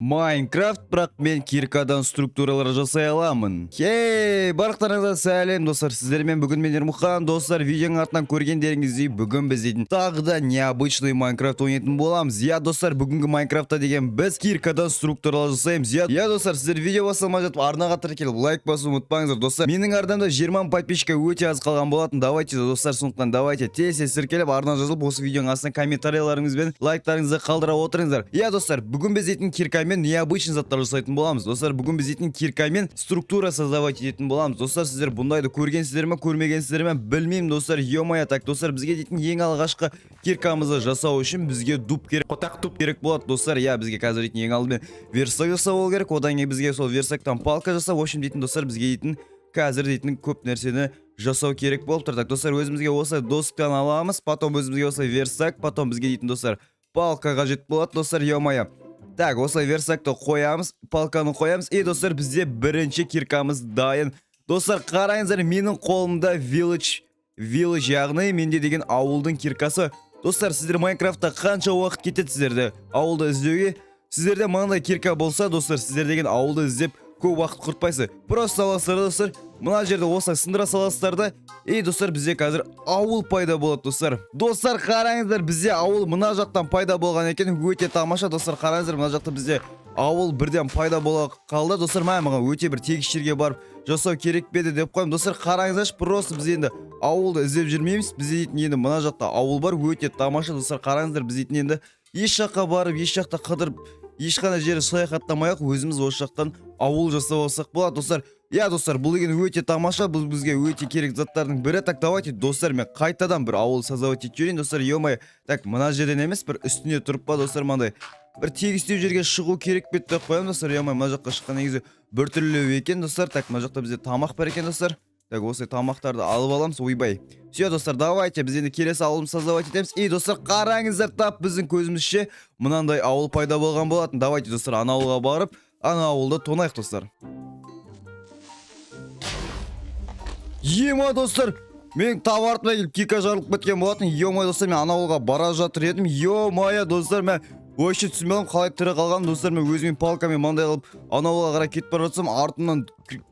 Майнкрафт, бірақ мен киркадан структуралар жасай аламын. Хей, барлықтарыңызға сәлем, достар. Сіздермен бүгін мен, Ермұхан. Достар, видеоның артынан көргендеріңіздей, бүгін біз дейтін тағы да необычный Майнкрафт ойнайтын боламыз. Иә, достар, бүгінгі Майнкрафтта деген біз киркадан структуралар жасаймыз. Иә, достар, сіздер видео басталмай жатып арнаға тіркеліп, лайк басуды ұмытпаңыздар. Достар, менің арнамда 20 мың подписчика өте аз қалған болатын. Давайте, достар, сондықтан давайте тез тез тіркеліп, арна жазылып, осы видеоның астына комментарийлеріңіз бен лайктарыңызды қалдыра отырыңыздар. Иә, достар, бүгін біз дейтін киркамен необычный заттар жасайтын боламыз. Достар, бүгін біз дейтін киркамен структура создавать ететін боламыз. Достар, сіздер бұндайды көргенсіздер ме, көрмегенсіздер ме, білмеймін, достар. Ё-моё, так, достар, бізге дейтін ең алғашқы киркамызды жасау үшін бізге дуб керек. Қотақ дуб. Керек болады, достар. Иә, бізге қазір дейтін ең алдымен верстак жасау керек. Одан кейін бізге сол верстактан палка жасау. В общем, дейтін, достар, бізге дейтін қазір дейтін көп нәрсені жасау керек болып тұр. Так, достар, өзімізге осылай досканы аламыз, потом өзімізге осылай верстак, потом бізге дейтін, достар, палка қажет болады, достар, ё-моё. Так, осылай верстакты қоямыз, палканы қоямыз. И, достар, бізде бірінші киркамыз дайын. Достар, қараңыздар, менің қолымда village, яғни менде деген ауылдың киркасы. Достар, сіздер Майнкрафтта қанша уақыт кетеді сіздерде ауылды іздеуге? Сіздерде мынандай кирка болса, достар, сіздер деген ауылды іздеп көп уақыт құртпайсыз. Просто аласыздар, достар, мына жерде осылай сындыра саласыздар да, и, достар, бізде қазір ауыл пайда болады, достар. Достар, қараңыздар, бізде ауыл мына жақтан пайда болған екен, өте тамаша. Достар, қараңыздар, мына жақта бізде ауыл бірден пайда бола қалды. Достар, мә, маған өте бір тегіс жерге барып жасау керек пе еді деп қоямын. Достар, қараңыздаршы, просто біз енді ауылды іздеп жүрмейміз. Бізде дейтін енді мына жақта ауыл бар, өте тамаша. Достар, қараңыздар, біз дейтін енді еш жаққа барып, еш жақта қыдырып, ешқандай жерге саяхаттамай ақ өзіміз осы жақтан ауыл жасап алсақ болады, достар. Иә, достар, бұл деген өте тамаша, бұл бізге өте керек заттардың бірі. Так, давайте, достар, мен қайтадан бір ауыл создавать етіп жіберейін, достар, ё. Так, мына жерден емес, бір үстіне тұрып па, достар, мынандай бір тегістеу жерге шығу керек пе еді деп қоямын, достар. Ё, мына жаққа шыққан негізі біртүрлі екен, достар. Так, мына жақта бізде тамақ бар екен, достар. Так, осылай тамақтарды алып аламыз. Ойбай, все, достар, давайте біз енді келесі ауылымызды создавать етеміз. И, достар, қараңыздар, тап біздің көзімізше мынандай ауыл пайда болған болатын. Давайте, достар, ана ауылға барып, ана ауылды тонайық, достар. Ема, достар, мен тап артыма келіп кирка жарылып кеткен болатын. Ё, достар, мен ана ауылға бара жатыр едім. Ё-моё, достар, мен вообще түсінбей қалдым қалай тірі қалғанымды. Достар, мен өзіме палкамен мынандай қылып ана ауылға қарай кетіп бара жатсам, артымнан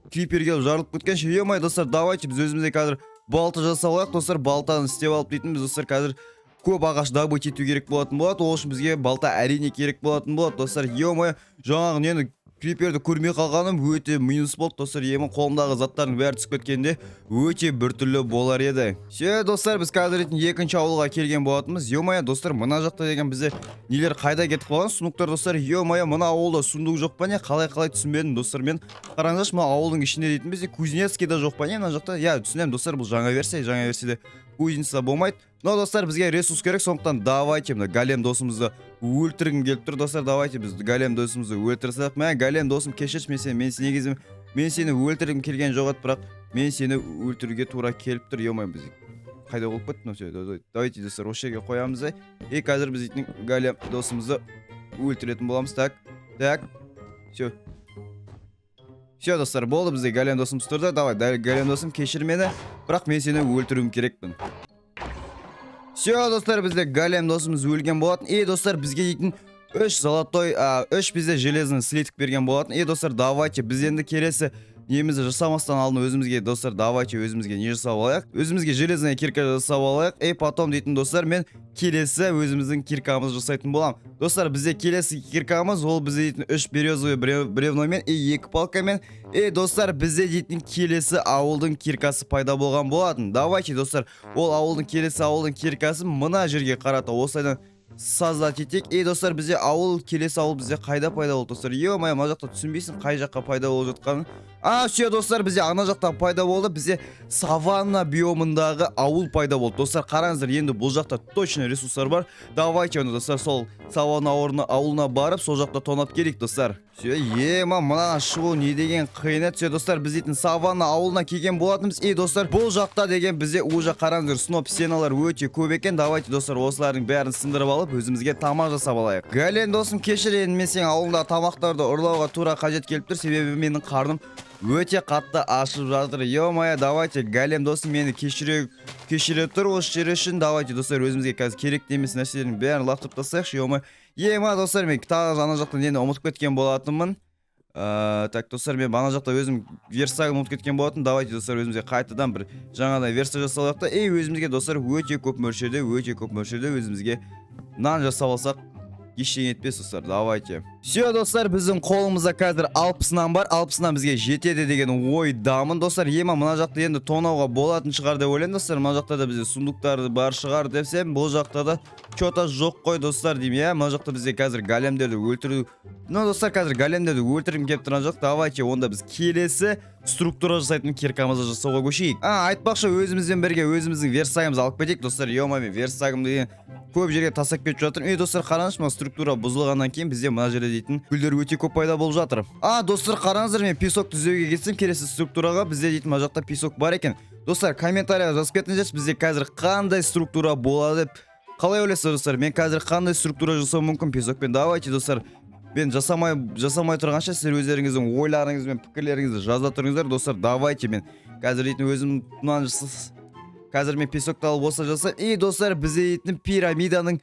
крипер келіп жарылып кеткен ше. Ё, достар, давайте біз өзімізге қазір балта жасап алайық. Достар, балтаны істеп алып дейтін біз, достар, қазір көп ағаш добыть ету керек болатын болады. Ол үшін бізге балта, әрине, керек болатын болады, достар. Ё, жаңағы нені, криперді көрмей қалғаным өте минус болды, достар. Емі қолымдағы заттардың бәрі түсіп кеткенде өте біртүрлі болар еді. Все, достар, біз қазір дейтін екінші ауылға келген болатынбыз. Ё, достар, мына жақта деген бізде нелер қайда кетіп қалған, сундуктар, достар? Ё, мына ауылда сундук жоқ па, не? Қалай түсінбедім, достар, мен. Қараңыздаршы, мына ауылдың ішінде дейтін бізде кузнецкий да жоқ па, не, мына жақта? Иә, түсінемін, достар, бұл жаңа версия, жаңа версияда кузница болмайды. Но, достар, бізге ресурс керек, сондықтан давайте мына голем досымызды өлтіргім келіп тұр. Достар, давайте біз голем досымызды өлтіре салайық. Мә, голем досым, кешірші, мен сені негізі мен сені өлтіргім келген жоқ еді, бірақ мен сені өлтіруге тура келіп тұр. Е, біз қайда болып кетті? Ну все, давайте, достар, осы жерге қоямыз да, и қазір біз дейтін голем досымызды өлтіретін боламыз. Так, так, все, все, достар, болды, бізде голем досымыз тұрды. Давай, голем досым, кешір мені, бірақ мен сені өлтіруім керекпін. Все, достар, бізде голем досымыз өлген болатын. И, достар, бізге дейтін үш золотой, үш бізде железный слиток берген болатын. И, достар, давайте біз енді келесі немізді жасамастан алдын өзімізге, достар, давайте өзімізге не жасап алайық? Өзімізге железная кирка жасап алайық. И потом дейтін, достар, мен келесі өзіміздің киркамызды жасайтын боламын. Достар, бізде келесі киркамыз ол бізде дейтін үш березовый бревномен и екі палкамен. И, достар, бізде дейтін келесі ауылдың киркасы пайда болған болатын. Давайте, достар, ол ауылдың, келесі ауылдың киркасын мына жерге қарата осылайдан создать етейік. И, достар, бізде ауыл, келесі ауыл бізде қайда пайда болды, достар? Е, мына жақта түсінбейсің қай жаққа пайда болып жатқанын. А, все, достар, бізде ана жақта пайда болды, бізде саванна биомындағы ауыл пайда болды. Достар, қараңыздар, енді бұл жақта точно ресурстар бар. Давайте онда, достар, сол саванна ауылына барып, сол жақта тонап келейік, достар. Все, ема, мынаған шығу не деген қиын еді. Все, достар, біз дейтін саванна ауылына келген болатынбыз. И, достар, бұл жақта деген бізде уже, қараңыздар, сноп стеналар өте көп екен. Давайте, достар, осылардың бәрін сындырып алып, өзімізге тамақ жасап алайық. Гален досым, кешір енді, мен сенің ауылыңдағы тамақтарды ұрлауға тура қажет келіп тұр, себебі менің қарным өте қатты ашып жатыр. Ё-моё, давайте, голем досым, мені кешіре тұр осы жер үшін. Давайте, достар, өзімізге қазір керекті емес нәрселердің бәрін лақтырып тастайықшы. Ё, Ема, достар, мен тағы ана жақта нені ұмытып кеткен болатынмын. Так, достар, мен ана жақта өзім верстагымды ұмытып кеткен болатын. Давайте, достар, өзімізге қайтадан бір жаңадан верстак жасап алайық та. И өзімізге, достар, өте көп мөлшерде өзімізге нан жасап алсақ, ештеңе етпес, достар. Давайте. Все, достар, біздің қолымызда қазір 60 нан бар. 60 нан бізге жетеді деген ойдамын, достар. Ема, мына жақта енді тонауға болатын шығар деп ойлаймын, достар. Мына жақта да бізде сундуктар бар шығар десем, бұл жақта да че-то жоқ қой, достар, деймін, иә. Мына жақта бізде қазір големдерді өлтіру, ну, достар, қазір големдерді өлтіргім келіп тұрған жоқ. Давайте онда біз келесі структура жасайтын киркамызды жасауға көшейік. А, айтпақшы, өзімізбен бірге өзіміздің верстагымызды алып кетейік, достар. Е, мен верстагымды деген көп жерге тастап кетіп жатырмын. Ей, достар, қараңызшы, мына структура бұзылғаннан кейін бізде мына жерде дейтін гүлдер өте көп пайда болып жатыр. А, достар, қараңыздар, мен песок іздеуге кетсем келесі структураға, бізде дейтін мына жақта песок бар екен. Достар, комментарийға жазып кетіңіздерші, бізде қазір қандай структура болады деп қалай ойлайсыздар, достар? Мен қазір қандай структура жасауым мүмкін песокпен? Давайте, достар, мен жасамай тұрғанша, сіздер өздеріңіздің ойларыңыз бен пікірлеріңізді жаза тұрыңыздар, достар. Давайте, мен қазір дейтін өзім мынаны қазір мен песокты алып осылай жасаймын. И, достар, бізде дейтін пирамиданың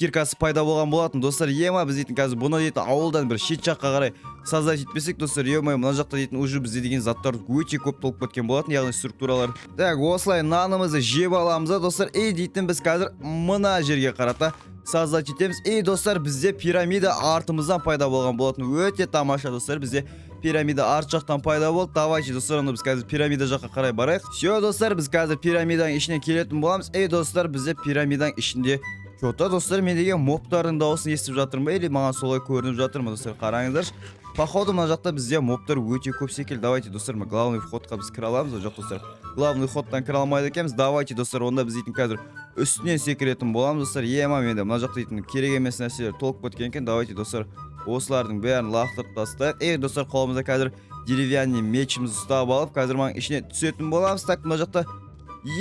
киркасы пайда болған болатын, достар. Ема, біз дейтін қазір бұны дейтін ауылдан бір шет жаққа қарай создать етпесек, достар, е, мына жақта дейтін уже бізде деген заттар өте көп толып кеткен болатын, яғни структуралар. Так, осылай нанымызды жеп аламыз да, достар. И дейтін біз қазір мына жерге қарата создать етеміз. И, достар, бізде пирамида артымыздан пайда болған болатын. Өте тамаша, достар, бізде пирамида арт жақтан пайда болды. Давайте, достар, онда біз қазір пирамида жаққа қарай барайық. Все, достар, біз қазір пирамиданың ішіне келетін боламыз. Ей, достар, бізде пирамиданың ішінде че-то, достар, мен деген мобтардың дауысын естіп жатырмын ба или маған солай көрініп жатыр ма, достар? Қараңыздаршы, походу мына жақта бізде мобтар өте көп секілді. Давайте, достар, мына главный входқа біз кіре аламыз ба? Жоқ, достар, главный входтан кіре алмайды екенбіз. Давайте, достар, онда біз дейтін қазір үстінен секіретін боламыз, достар. Ема, менде мына жақта дейтін керек емес нәрселер толып кеткен екен. Давайте, достар, осылардың бәрін лақтырып тастайық. Ей, достар, қолымызда қазір деревянный мечімізді ұстап алып, қазір мынаның ішіне түсетін боламыз. Так, мына жақта,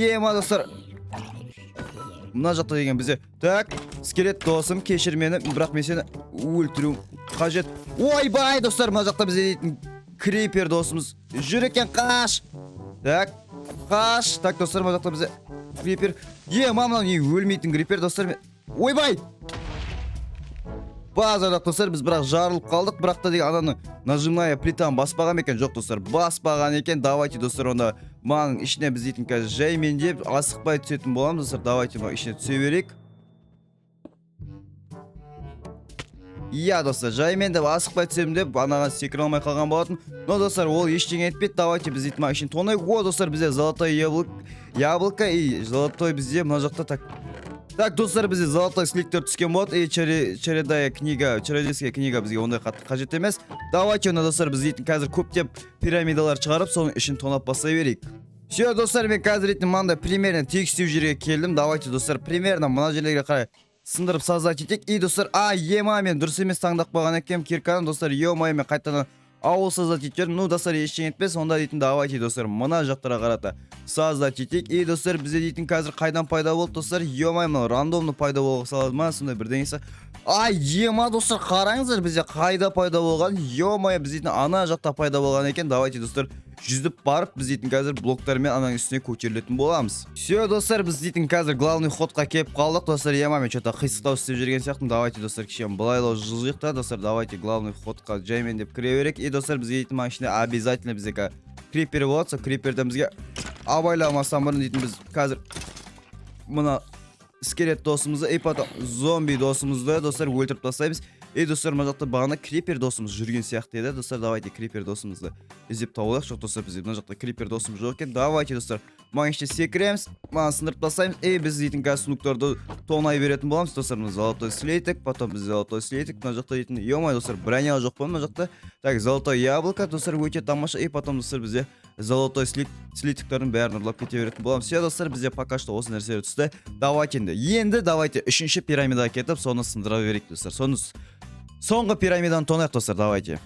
ема, достар, мына жақта деген бізде, так, скелет досым, кешір мені, бірақ мен сені өлтіруім қажет. Ойбай, достар, мына жақта бізде дейтін крипер досымыз жүр екен. Қаш, так, қаш. Так, достар, мына жақта бізде крипер. Е, мынау не өлмейтін крипер, достар? Ойбай, базарлық, достар, біз бірақ жарылып қалдық. Бірақ та деген ананың нажимная плитаны баспаған екен. Жоқ, достар, баспаған екен. Давайте, достар, онда мынаның ішіне біз дейтін қазір жаймендеп, асықпай түсетін боламыз, достар. Давайте, мына ішіне түсе берейік. Иә, достар, жаймендеп, асықпай түсемін деп, анаған секіре алмай қалған болатын. Но, достар, ол ештеңе етпейді. Давайте, біз дейтін мына ішін тонайық. О, достар, бізде золотой яблоко и золотой бізде мына жақта. Так, так, достар, бізде золотой слиткер түскен болады. И чередая книга, чародейская книга бізге ондай қатты қажет емес. Давайте онда, достар, біз дейтін қазір көптеп пирамидалар шығарып, соның ішін тонап бастай берейік. Все, достар, мен қазір дейтін мынандай примерно тегістеу жерге келдім. Давайте, достар, примерно мына жерлерге қарай сындырып создать етейік. И, достар, а, ема, мен дұрыс емес таңдап қойған екенмін кирканы, достар. Е, мен қайтадан ауыл создать етіп жібердім. Ну, достар, ештеңе етпес. Онда дейтін давайте, достар, мына жақтарға қарата создать етейік. И, достар, бізде дейтін қазір қайдан пайда болды, достар? Е, мынау рандомно пайда бола салады ма, сондай бірдеңесі? Ай, ема, достар, қараңыздар, бізде қайда пайда болған? Е, біз дейтін ана жақта пайда болған екен. Давайте, достар, жүзіп барып, біз дейтін қазір блоктармен ананың үстіне көтерілетін боламыз. Все, достар, біз дейтін қазір главный входқа келіп қалдық, достар. Ема, мен че-то қисықтау істеп жүрген сияқтымын. Давайте, достар, кішкене былайлау жылжиық та, достар. Давайте, главный входқа жаймен деп кіре берейік. И, достар, бізге дейтін мына ішінде обязательно бізде крипер болады. Сол криперден бізге абайламастан бұрын дейтін біз қазір мына скелет досымызды и потом зомби досымызды, достар, өлтіріп тастаймыз. И, достар, мына жақта бағана крипер досымыз жүрген сияқты еді, достар. Давайте, крипер досымызды іздеп тауып алайық. Жоқ, достар, бізде мына жақта крипер досымыз жоқ екен. Давайте, достар, мына іште секіреміз, мынаны сындырып тастаймыз. И біз дейтін қазір сундуктарды тонай беретін боламыз, достар. Мына золотой слиток, потом біз золотой слиток мына жақта дейтін. Е, достар, броня жоқ па мына жақта? Так, золотой яблоко, достар, өте тамаша. И потом, достар, бізде золотой слитоктардың бәрін ұрлап кете беретін боламыз. Все, достар, бізде пока что осы нәрселер түсті. Давайте енді давайте үшінші пирамидаға кетіп, соны сындыра берейік, достар. Соны соңғы пирамиданы тонайық, достар. Давайте.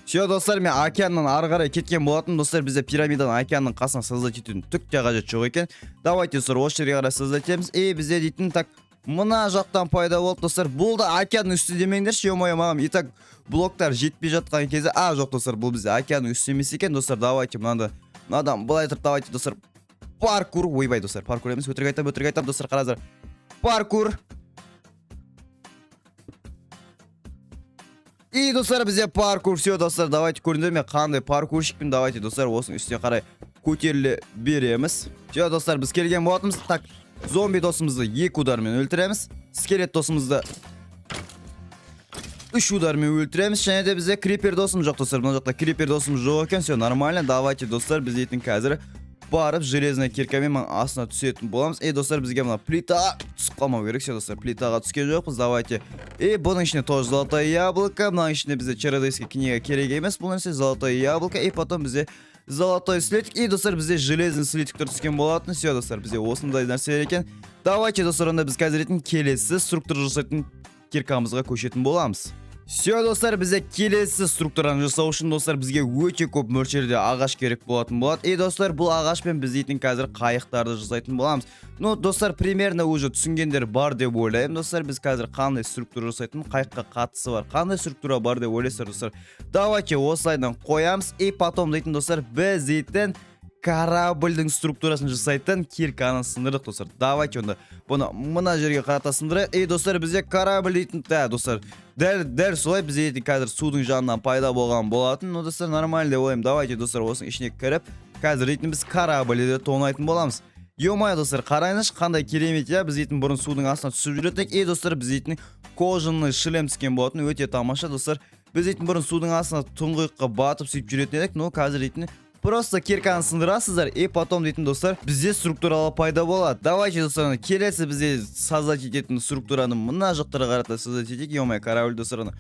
Все, достар, мен океаннан ары қарай кеткен болатын. Достар, бізде пирамиданы океанның қасына создать етудің түк те қажеті жоқ екен. Давайте, достар, осы жерге қарай создать етеміз. И бізде дейтін, так, мына жақтан пайда болды, достар. Бұл да океанның үсті демеңдерші. Е, маған и так блоктар жетпей жатқан кезде. А, жоқ, достар, бұл бізде океанның үсті емес екен, достар. Давайте, мынаны мынадан былай тұрып, давайте, достар, паркур. Ойбай, достар, паркур емес, өтірік айтамын, өтірік айтамын, достар. Қараңыздар, паркур. И, достар, бізде паркур. Все, достар, давайте, көрдіңдер ме, қандай паркурщикпін? Давайте, достар, осының үстіне қарай көтеріле береміз. Все, достар, біз келген болатынбыз. Так, зомби досымызды екі удармен өлтіреміз, скелет досымызды үш удармен өлтіреміз және де бізде крипер досым жоқ, достар. Мына жақта крипер досым жоқ екен. Все нормально. Давайте, достар, біз дейтін қазір барып железный киркамен мына астына түсетін боламыз. Ей, достар, бізге мына плитаға түсіп қалмау керек. Все, достар, плитаға түскен жоқпыз. Давайте. И бұның ішінде тоже золотое яблоко. Мынаның ішінде бізде чародейский книга керек емес бұл нәрсе. Золотое яблоко и потом бізде золотой слиток. И, достар, бізде железный слитоктар түскен болатын. Все, достар, бізде осындай нәрселер екен. Давайте, достар, онда біз қазір дейтін келесі структура жасайтын киркамызға көшетін боламыз. Все, достар, бізде келесі структураны жасау үшін, достар, бізге өте көп мөлшерде ағаш керек болатын болады. И, достар, бұл ағашпен біз дейтін қазір қайықтарды жасайтын боламыз. Ну, достар, примерно уже түсінгендер бар деп ойлаймын. Достар, біз қазір қандай структура жасайтын, қайыққа қатысы бар қандай структура бар деп ойлайсыздар, достар? Давайте осылайдан қоямыз. И потом дейтін, достар, біз дейтін корабльдің структурасын жасайтын кирканы сындырдық, достар. Давайте онда бұны мына жерге қарата сындырайық. И, достар, бізде корабль дейтін да, достар, дәл солай бізде дейтін қазір судың жанынан пайда болған болатын. Ну, достар, нормально деп ойлаймын. Давайте, достар, осының ішіне кіріп, қазір дейтін біз корабльді тонайтын боламыз. Ё-моё, достар, қараңызшы, қандай керемет, иә? Біз дейтін бұрын судың астына түсіп жүретін едік. И, достар, біз дейтін кожаный шлем түскен болатын. Өте тамаша, достар. Біз дейтін бұрын судың астына тұңғиыққа батып, сөйтіп жүретін едік. Но қазір дейтін просто кирканы сындырасыздар и потом дейтін, достар, бізде структуралар пайда болады. Давайте, достар, келесі бізде создать ететін структураны мына жақтарға қарата создать етейік. Ё-моё, корабль, достар, ана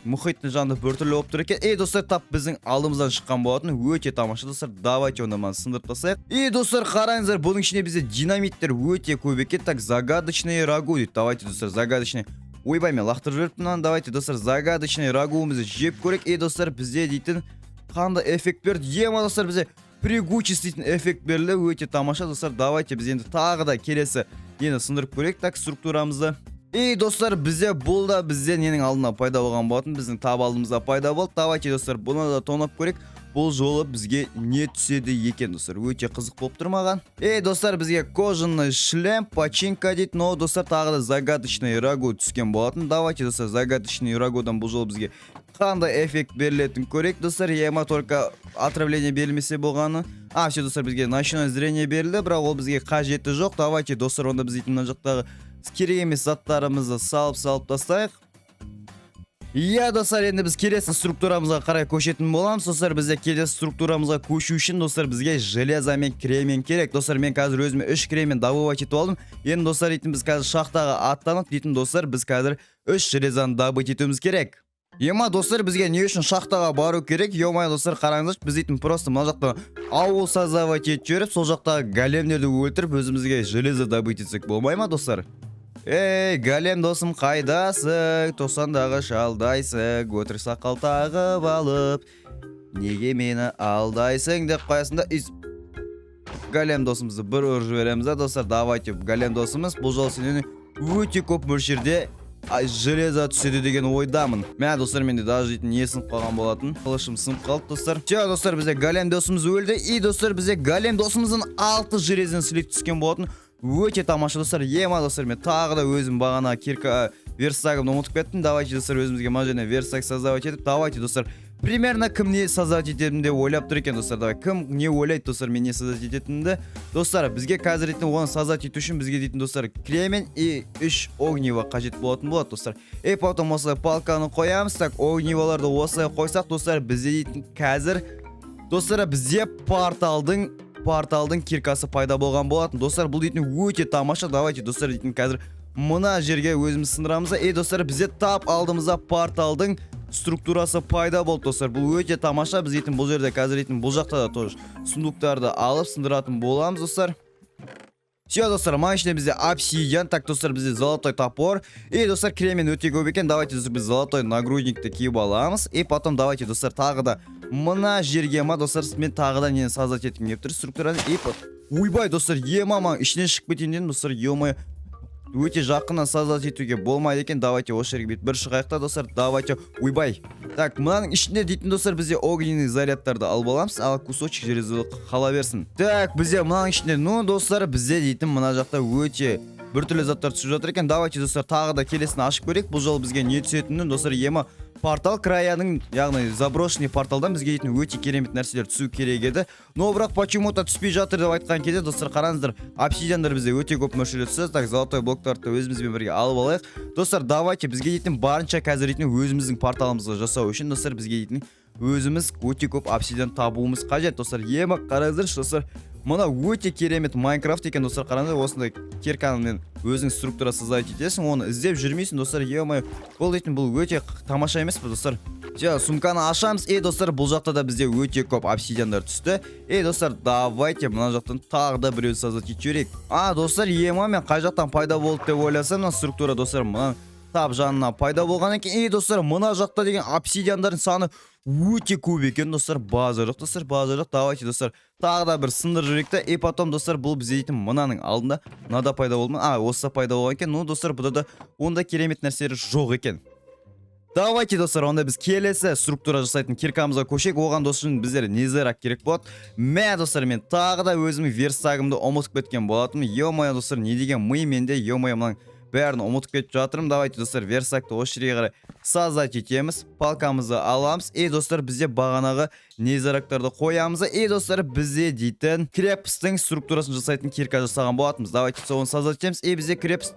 мұхиттың жанында біртүрлі болып тұр екен. Ей, достар, тап біздің алдымыздан шыққан болатын. Өте тамаша, достар. Давайте онда мынаны сындырып тастайық. И, достар, қараңыздар, бұның ішінде бізде динамиттер өте көп екен. Так, загадочный рагу дейді. Давайте, достар, загадочный, ойбай, мен лақтырып жіберіппін мынаны. Давайте, достар, загадочный рагуымызды жеп көрейік. И, достар, бізде дейтін қандай эффект берді? Ема, достар, бізде прыгучесть дейтін эффект берілді. Өте тамаша, достар. Давайте біз енді тағы да келесі нені сындырып көрейік. Так, структурамызды. И, достар, бізде бұл да бізде ненің алдына пайда болған болатын, біздің тап алдымызда пайда болды. Давайте, достар, бұны да тонап көрейік. Бұл жолы бізге не түседі екен, достар? Өте қызық болып тұр маған. Ей, достар, бізге кожаный шлем, починка дейді. Но, достар, тағы да загадочный рагу түскен болатын. Давайте, достар, загадочный рагудан бұл жолы бізге қандай эффект берілетінін көрейік, достар. Ема, только отравление берілмесе болғаны. А, все, достар, бізге ночное зрение берілді, бірақ ол бізге қажеті жоқ. Давайте, достар, онда біз дейтін мына жақтағы керек емес заттарымызды салып тастайық. Иә, достар, енді біз келесі структурамызға қарай көшетін боламыз. Достар, бізде келесі структурамызға көшу үшін, достар, бізге железо мен кремень керек. Достар, мен қазір өзіме үш кремень добывать етіп алдым. Енді, достар, дейтін біз қазір шахтаға аттанып дейтін, достар, біз қазір үш железоны добыть етуіміз керек. Ема, достар, бізге не үшін шахтаға бару керек? Ё-моё, достар, қараңыздаршы, біз дейтін просто мына жақта ауыл создавать етіп жіберіп, сол жақтағы големдерді өлтіріп, өзімізге железо добыть етсек болмай ма, достар? Ей, голем досым, қайдасың? 90-дағы шалдайсың, өтірік сақал тағып алып, неге мені алдайсың деп қоясың да, голем досымызды бір ұрып жібереміз да, достар. Давайте, голем досымыз, бұл жолы сенен өте көп мөлшерде железо түседі деген ойдамын. Мә, достар, менде даже дейтін не сынып қалған болатын, қылышым сынып қалды, достар. Все, достар, бізде голем досымыз өлді. И, достар, бізде голем досымыздың алты железный слиток түскен болатын. Өте тамаша, достар. Ема, достар, мен тағы да өзім бағана кирка, верстагымды ұмытып кеттім. Давайте, достар, өзімізге мына жеріне верстак создавать етіп. Давайте, достар, примерно кім не создавать ететінімді деп ойлап тұр екен, достар? Давай, кім не ойлайды, достар, мен не создать ететінімді? Достар, бізге қазір дейтін оны создать ету үшін бізге дейтін, достар, кремень и үш огниво қажет болатын болады, достар. И потом осылай палканы қоямыз. Так, огниволарды осылай қойсақ, достар, бізде дейтін қазір, достар, бізде порталдың киркасы пайда болған болатын. Достар, бұл дейтін өте тамаша. Давайте, достар, дейтін қазір мына жерге өзіміз сындырамыз да. Ей, достар, бізде тап алдымызда порталдың структурасы пайда болды. Достар, бұл өте тамаша. Біз дейтін бұл жерде қазір дейтін бұл жақта да тоже сундуктарды алып сындыратын боламыз, достар. Все, достар, мына ішінде бізде обсидиан. Так, достар, бізде золотой топор. И, достар, кремень өте көп екен. Давайте, достар, біз золотой нагрудникті киіп аламыз. И потом давайте, достар, тағы да мына жерге ма, достар, мен тағы да нені создать еткім келіп тұр, структураны. И ойбай, достар, ема, маған ішінен шығып кетейін дедім, достар. Ё, өте жақыннан создать етуге болмайды екен. Давайте осы жерге бүйтіп бір шығайық та, достар. Давайте, ойбай. Так, мынаның ішінде дейтін, достар, бізде огненный зарядтарды алып аламыз, ал кусочек железо қала берсін. Так, бізде мынаның ішінде, ну, достар, бізде дейтін мына жақта өте біртүрлі заттар түсіп жатыр екен. Давайте, достар, тағы да келесін ашып көрейік. Бұл жолы бізге не түсетінін, достар. Ема. Портал краяның, яғни заброшенный порталдан бізге дейтін өте керемет нәрселер түсу керек еді, но бірақ почему то түспей жатыр деп айтқан кезде, достар, қараңыздар, обсидиандар бізде өте көп мөлшерде түсті. Так, золотой блоктарды да өзімізбен бірге алып алайық. Достар, давайте, бізге дейтін барынша қазір дейтін өзіміздің порталымызды жасау үшін, достар, бізге дейтін өзіміз өте көп обсидиан табуымыз қажет. Достар, ема, қараңыздаршы, достар, мына өте керемет Майнкрафт екен. Достар, қараңыздар, осындай киркамен өзің структура создавать етесің, оны іздеп жүрмейсің. Достар, е, бұл дейтін бұл өте тамаша емес пе, достар? Все, сумканы ашамыз. Ей, достар, бұл жақта да бізде өте көп обсидиандар түсті. Ей, достар, давайте мына жақтан тағы да біреу создать етіп жіберейік. А, достар, ема, мен қай жақтан пайда болды деп ойласам, мына структура, достар, мына тап жанына пайда болған екен. Ей, достар, мына жақта деген обсидиандардың саны өте көп екен. Достар, базар жоқ, достар, базар жоқ. Давайте, достар, тағы да бір сындырып жіберейік та. И потом, достар, бұл бізде дейтін мынаның алдында мынада пайда болды ма? А, осы пайда болған екен. Ну, достар, бұда да онда керемет нәрселер жоқ екен. Давайте, достар, онда біз келесі структура жасайтын киркамызға көшейік. Оған, достар, біздер незерак керек болады. Мә, достар, мен тағы да өзімнің верстагымды ұмытып кеткен болатынмын. Е, достар, не деген ми менде! Е, мынаның бәрін ұмытып кетіп жатырмын. Давайте, достар, верстакты осы жерге қарай создать етеміз, палкамызды аламыз. Ей, достар, бізде бағанағы незерактарды қоямыз. Ей, достар, бізде дейтін крепостьтің структурасын жасайтын кирка жасаған болатынбыз. Давайте соны создать етеміз. Ей, бізде крепость.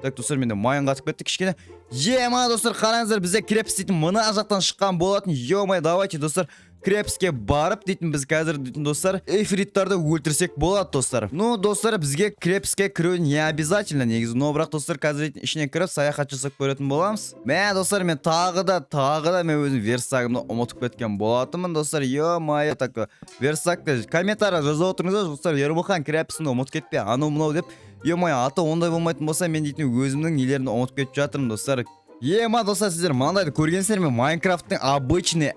Так, достар, менде майын қатып кетті кішкене. Ема, достар, қараңыздар, бізде крепость дейтін мына жақтан шыққан болатын. Е, давайте, достар, крепостьке барып дейтін біз қазір дейтін, достар, эфриттарды өлтірсек болады, достар. Ну, достар, бізге крепостьке кіру не обязательно негізі, но бірақ, достар, қазір дейтін ішіне кіріп, саяхат жасап көретін боламыз. Мә, достар, мен тағы да мен өзім верстагымды ұмытып кеткен болатынмын, достар. Е, так, верстакты комментарий жазып отырыңыздар, достар, «Ермұхан, крепостьіңді ұмытып кетпе», анау мынау деп. Е, аты ондай болмайтын болса, мен дейтін өзімнің нелерімді ұмытып кетіп жатырмын, достар. Ема, достар, сіздер мынандайды көргенсіздер ме? Майнкрафттың обычный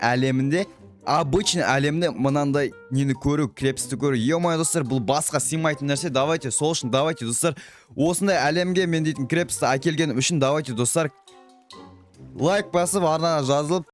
әлемінде мынандай нені көру, крепостьті көру, е, достар, бұл басқа сыймайтын нәрсе. Давайте, сол үшін, давайте, достар, осындай әлемге мен дейтін крепостьті әкелгенім үшін, давайте, достар, лайк басып, арнаға жазылып